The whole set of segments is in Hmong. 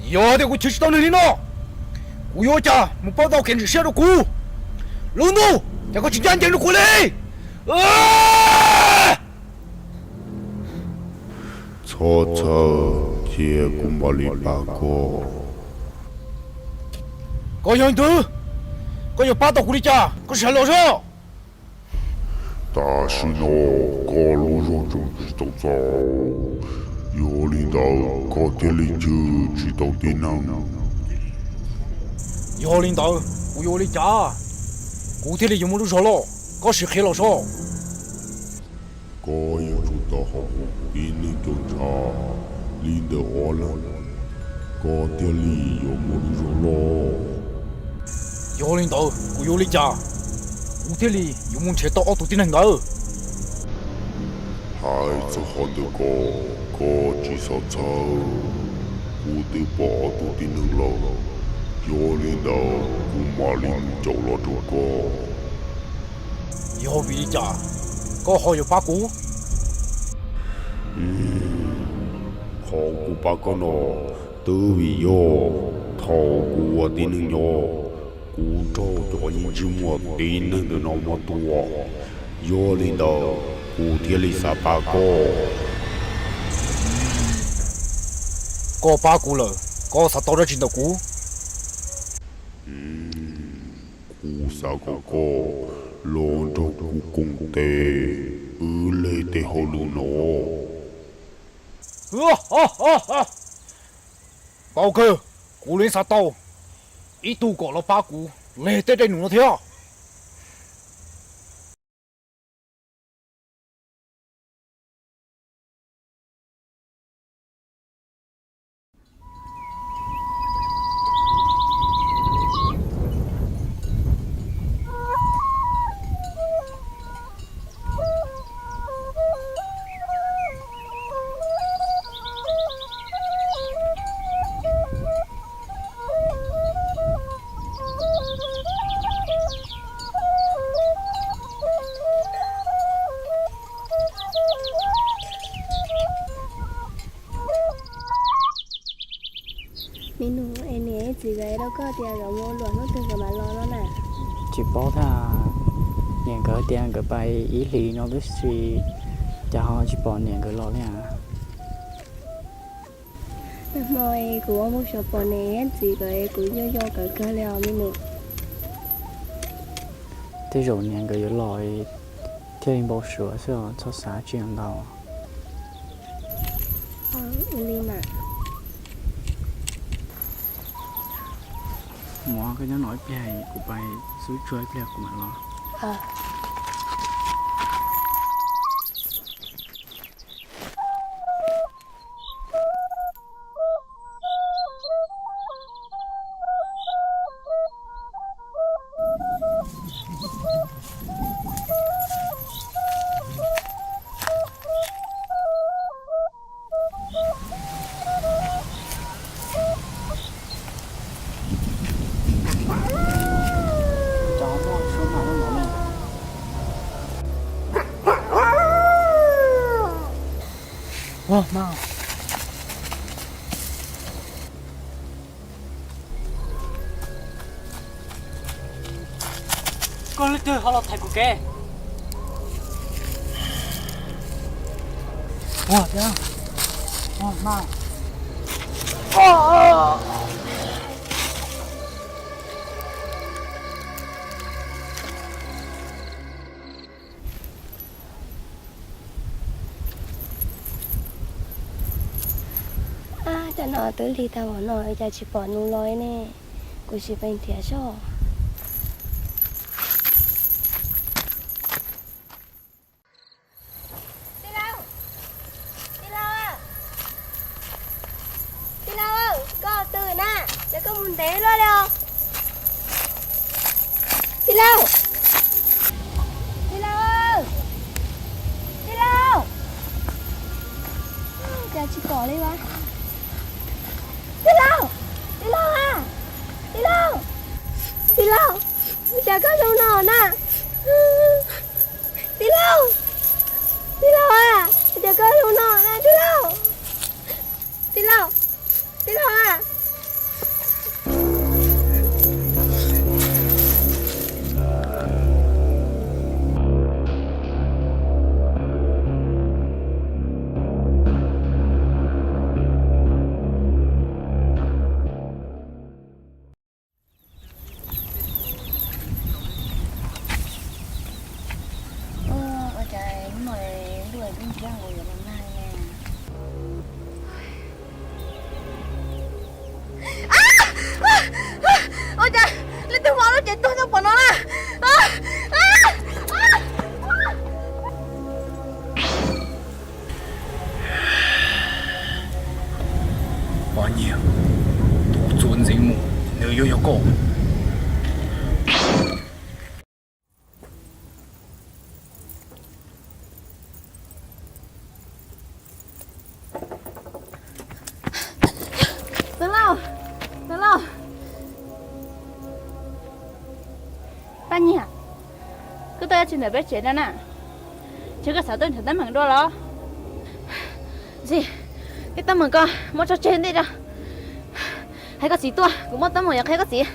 Yog tias kuv chwv tsis tau nws li no, kuv yuav ua cas mus pauj tau kev ntxim siab rau kuv? Lub ntuj, cas koj tsis ncaj ncees rau kuv li? Txhob txhawj, cia kuv mam li pab koj. Koj yog leej twg? Koj yuav pab tau kuv li cas? Koj sim hais los saib. Tam sim no koj lub zog tseem tsis tau txaus, yog li ntawd koj thiaj li chwv tsis tau tib neeg. Yog li ntawd kuv yuav ua li cas kuv thiaj li yuav muaj lub zog loj? Koj sim qhia los saib. Koj yuav tsum tau haum tib neeg cov ntshav li ntawm ob leeg, koj thiaj li yuav muaj lub zog loj. Yog li ntawd kuv yuav ua li cas kuv thiaj li yuav mus nrhiav tau ob tug tib neeg ntawd? Hais txog qhov ntawd ko, koj tsis txhob txhawj, kuv twb pom ob tug tib neeg lawm. Yog li ntawd kuv mam li mus caum los rau koj. Yog vim li cas koj ho yuav pab kuv? Qhov kuv pab koj no twb vim yog thaum kuv ua tib neeg nyob, kuv raug cov yeej ntsej muag tib neeg ntawm no muab tua. Yog li ntawd kuv thiaj li xav pab koj. Koj pab kuv lawm, koj xav tau dab tsi ntawm kuv? Kuv xav kom koj los nrog kuv koom tes wb leg tej hauj lwm no. Paus kawg, kuv li xav tau ib tug kom los pab kuv leg tej dej num no thiab. Me nus, es niam txiv nkawd rau koj tias nkawd mus ua luam hnub twg nkawd mam los no na? Tsis paub thiab, niam nkawd tias nkawd pais ib hlis no tib si, cas ho tsis pom niam nkawd los li as. Nag hmo kuv ua mus xyov pom niam txiv nkawd, kuv yog yog kawv kawg li os me nus. Tej zaum niam nkawd yuav los thiaj li npau suav xwb os, txhob xav tsis ntau. Ua li mas. Mov, koj nyob no ib pliag, kuv pais xub tsuag ib pliag kuv mam los. Koj leej twg ho los thaiv kuv kev? Ab, cov no twb lig tag npaum no cas tsis pom nws los ne. Kuv sim pais nrhiav soj. Tij laug, tij laug, tij laug, koj twg na? Cas koj mus ntev luaj li os? Tij laug, tij laug, tij laug, cas tsis pom li as? Tij laug, tij laug a, tij laug, tij laug, cas koj zoo no na? Tij laug, tij laug a, cas koj zoo no na tij laug? Tij laug, tij laug a, Ces tuag nyob pom no na. Pab Nyiag, tus kuv txuas ntxiv mus, nws yuav yog koj. Xeev Laus, Xeev Laus. Paj Nyiag, koj tuaj ua dab tsi ntawm peb tsev no na? Ces koj xav tuaj nrhiav teeb meem dua los? Txiv, tej teeb meem ko muab tso tseg ntej os. Hais koj txiv tuaj, kuv muaj teeb meem yuav qhia koj txiv.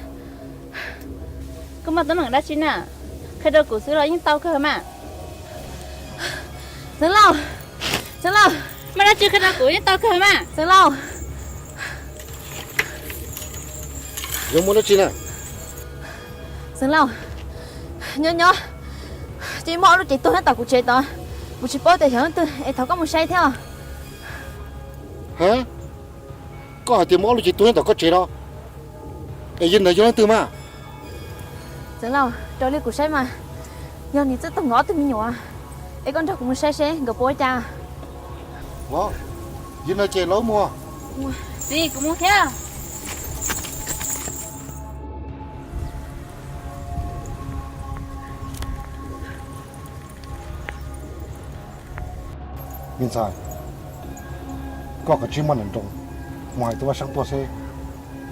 Koj muaj teeb meem dab tsi na? Qhia rau kuv xwb los yeej tau kawg mas. Xeev Laus, Xeev Laus, muaj dab tsi qhia rau kuv yeej tau kawg mas. Xeev Laus, yuav muaj dab tsi na? Xeev Laus, nyob nyob ces muaj ob lub cev tuag nyob tom kuv tsev tod, kuv tsis paub tias yog leej twg es thov koj mus saib thiab os. Ha? Koj hais tias muaj ob lub cev tuag nyob tom koj tsev no, es yog ntawd yog leej twg mas? Xeev Laus, raws li kuv saib mas yog niam txiv tau nkawd ob tug me nyuam, es koj nrog kuv mus saib seb nkawd puas ua cas. Yog no ces los mus. Txiv, kuv mus thiab. Me ntxhais, koj kav tsij maj nroos, mus hais tub Vaj Xeeb tuaj seb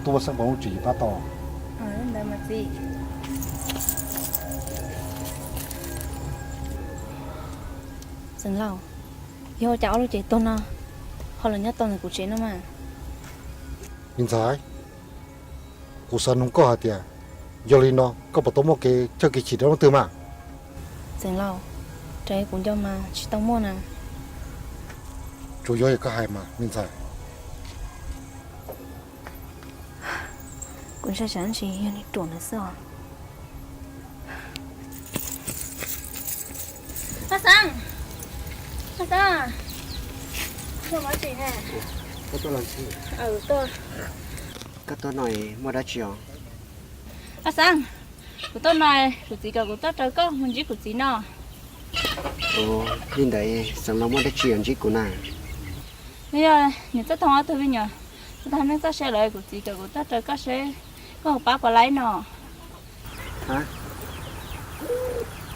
tub Vaj Xeeb puas muaj lub tswv yim pab tau. Xeev Laus, yog ua cas ob lub cev tuag no ho los nyob tau ntawm kuv tsev no mas? Me ntxhais, kuv xav nug koj hais tias, yog li no koj puas tau muaj kev coj kev chim rau leej twg mas? Xeev Laus, raws li kuv nco mas tsis tau muaj na. Tsuas yog koj hais mas me ntxhais. Kuv ntshai tsam ntsis yog nws ruam ntawd xwb os. Paj Xeeb, Paj Xeeb, koj tuaj no muaj dab tsi os? Paj Xeeb, kuv tuaj no, kuv txiv kom kuv tuaj raws koj mus ntsib kuv txiv no. Li ntawd Xeev Laus muaj dab tsi yuav ntsib kuv na? Yog niam txiv tau ob tug me nyuam, tau neej txoj sia lawm, kuv txiv kom kuv tuaj raws koj seb koj puas pab puas laib no.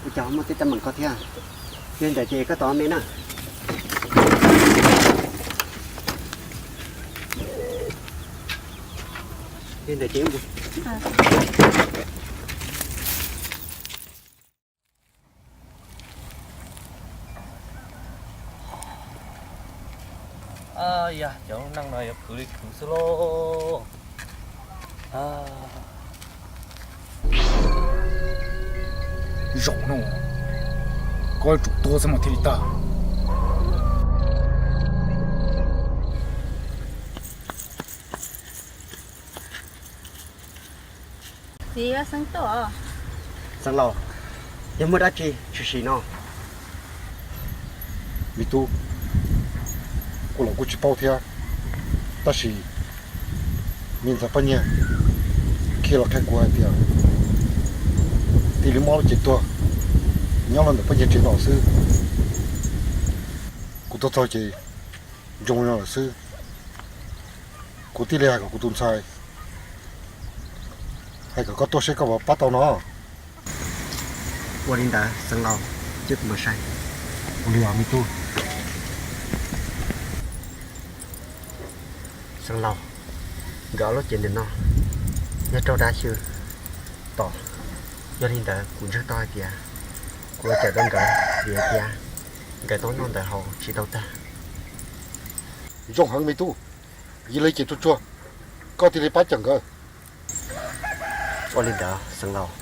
Ua cas ho muaj tej teeb meem ko thiab? Yog li ntawd ces koj tos me na. Yog li ntawd ces Yog cov neeg no yuav khwv li khwv xwb lauj. Zaum no koj yuav tsum tuag xwb mas thiaj li tag. Txiv, Xeeb tuaj. Xeev Laus, yog muaj dab tsi tshwm sim no? Me tub, kuv los kuj tsis paub thiab, tab sis me ntxhais Paj Nyiag khiav los qhia kuv hais tias thiaj li muaj ob lub cev tuag nyob los ntawm Paj Nyiag tsev no xwb. Kuv tuaj txog ces ntsoog li no lawm xwb. Kuv thiaj li hais kom kuv tus ntxhais hais kom koj tuaj seb koj puas pab tau no. Ua li ntawd Xeev Laus, cia kuv mus saib. Ua li os me tub. Xeev Laus, nkawd ob lub cev ntawm no yog raug dab xyw tom, yog li ntawd kuv ntseeg tau hais tias kuv yuav cawm tau nkawd vim hais tias nkawd tau noj ntawd haus tsis tau tag. Zoo heev me tub, yog li ces tsuag tsuag koj thiaj li pab cawm nkawd. Ua li ntawd Xeev Laus.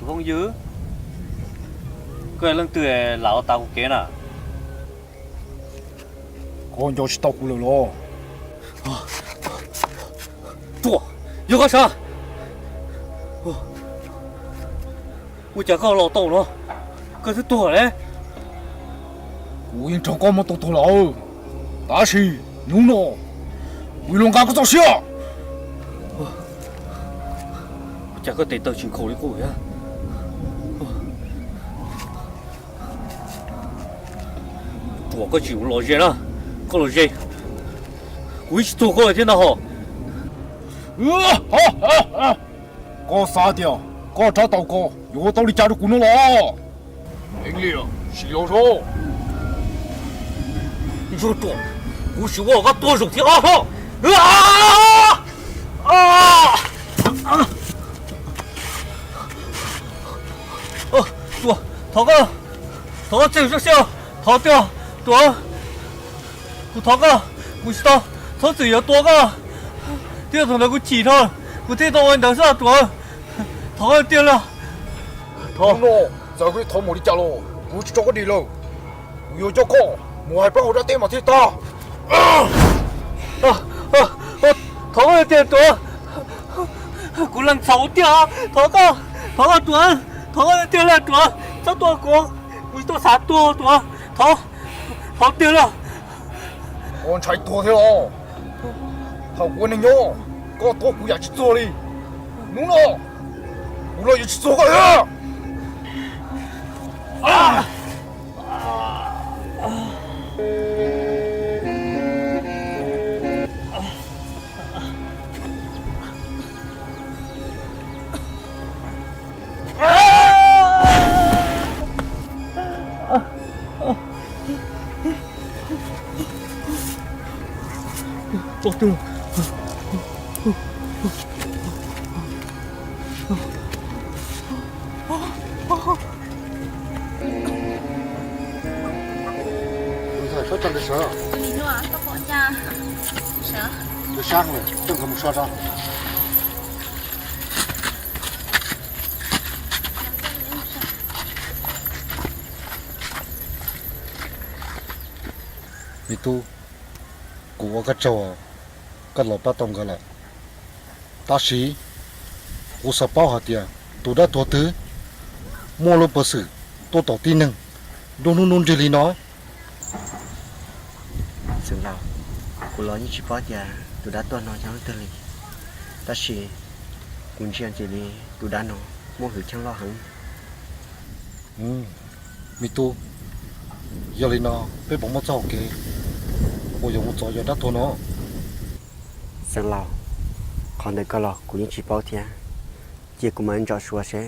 Tus phooj ywg, koj yog leej twg lam ua tas kuv kev na? Koj nco tsis tau kuv lawm los? Ruam, yog koj sav. Ua cas koj los tau no, koj twb tuag lawm. Kuv yeej raug koj muab tua tuag lawm, tab sis hnub no kuv yuav luag nqa koj txoj sia. Ua cas koj tes taw tsis nkhaus li qub? Ruam, koj tsis mus los ze na, koj los ze kuv yeej tsis tuag koj thiab ntag hos. Koj xav tias koj rab taus ko yuav ua tau li cas rau kuv no los? Ev Liam, sim los saib. Ntsuag Ruam, kuv sim ua koj tuag zaum thib ob hlo. Ruam, thov koj, thov koj txeeb zaj siab, thov tiag, Ruam. Kuv thov koj, kuv tsis tau, txhob txwm yuav tua koj. Thiab thaum ntawd kuv chim dhau, kuv thiaj tau ua li ntawd xwb Ruam. Thov koj tiag li. Thov no, txawm kuv thov mus li cas los kuv tsis tso koj dim lawm. Kuv yuav coj koj mus hais plaub hau dab teb mas thiaj tag. Thov koj tiag Ruam, kuv lees txhaum tiag, thov koj, thov koj Ruam, thov koj tiag li Ruam, txhob tua kuv, kuv tsis tau xav tuag Ruam, thov, thov tiag li. Koj ntshai tuag thiab los? Thaum kuv ua neeg nyob, koj tuag kuv yam tsis txuag li. Hnub no kuv los yuav tsis txuag koj thiab. Tus ntxhais sab tso ntawd sawv. Tus sab lawm, coj nkawd mus so tso. Me tub, kuv ua koj tsaug, koj los pab tau nkawd lawm. Tab sis kuv xav paub hais tias tus dab tuag twg muaj lub peev xwm tuaj tom tib neeg nruab hnub nruab nrig li no. Xeev Laus, kuv los yeej tsis paub tias tus dab tuag no yog leej twg li, tab sis kuv ntsia ntxim li tus dab no muaj hwj chim loj heev. Me tub, yog li no peb puas muaj txoj hau kev uas yuav mus txov yog dab tuag no? Xeev Laus, qhov ntawd koj los kuv yeej tsis paub thiab. Cia kuv mam ntsom suav seb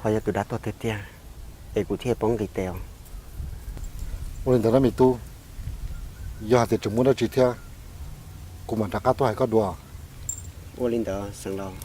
ho yog tus dab tuag twg tiag, es kuv thiaj paub nqis tes os. Ua li ntawd na me tub, yog hais tias tseem muaj dab tsi thiab, kuv mam rov qab tuaj hais koj dua. Ua li ntawd Xeev Laus.